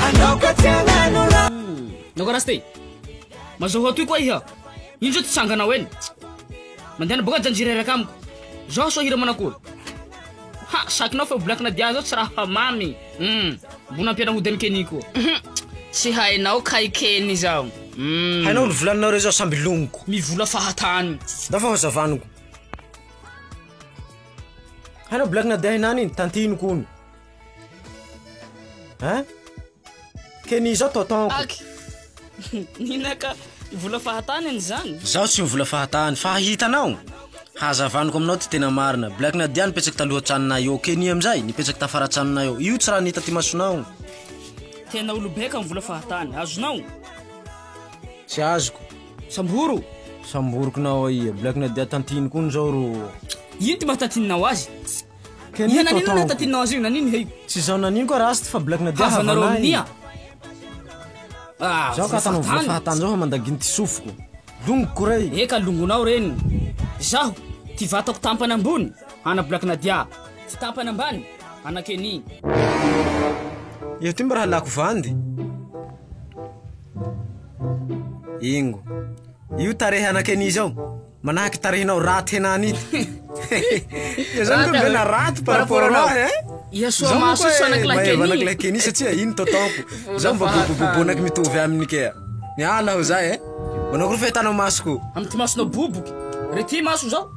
Anao ka tsy hagnano raha. Nao karaha ty. Mazohoa toy koa iha. Ino zao ty tsanganao eny? Mandehana boka janjiry reraka amiko. Zao soa hira manakory. Ha, sakinao fa Black Nadia zao tsy raha fa mamy. Hum, mbo nampiana hody an'i Kenny koa. Hum, tsy hainao kay Kenny zao. Hum. Hainao olo volaninao reo zao samby longoko. Mivola fahatany. Ndao fa hozavaniko. Hainao Black Nadia henany iny, tantiniko ony. Hein? Kenny zao tonton-ko. Aky. Nina ka vola fahatany any zany. Zaho tsy mivola fahatany fa hitanao. Hazavaniko aminao ty tena marina. Black Nadia nipetraky taloha tranonay eo, Kenny amizay nipetraky tafara tranonay eo. Io tsy raha nihita ty masonao. Tena olobe ka mivola fahatany. Azonao? Tsy azoko. Samboro. Samboriko nao aia. Black Nadia tantiniko ony zao ro. Ino ty maha tantininao azy? Kenny Iha nanino tonton-ko. naha tantininao azy io? Nanino he io? Tsy zaho nanino koa rasty fa Black Nadia Havanareo havanay. amin'ia? Ah, Zaho ka atanao vola fahatany. fahatany zao fa mandaginy ty sofiko. Longoko rey. Eka longonao reny. Zaho, ty vatako tampany ambony, ana Black Nadia. Ty tampany ambany, ana Kenny. Io ty mba raha lako vandy. Ingo. Io tarehy ana Kenny zao. Manahaky tarehinao raty henany ity. Ia zany koa mbela raty par rapport anao eh. Ia soa Zaho maso koa io anaky lahy mahefa Kenny. anaky lahy Kenny satria iny tonton-ko. Zaho mba bobobobonaky mitovy aminy kea. Miala aho zay eh. Manao akory fahitanao masoko? Amy ty masonao boboky. Re ty maso zao.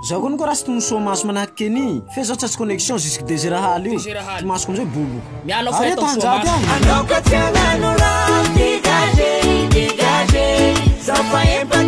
Zaho koa koa rasy tony soa maso manahaky Kenny. Fe zaho tsy connexion jusque désert haly io. Désert haly. Ty masoko amizay boboky. Miala aho Ary fa atao soa tanjaty maso. agny. Anao ka tsy hagnano raha. Dégagé, dégagé. Zaho fa empatry.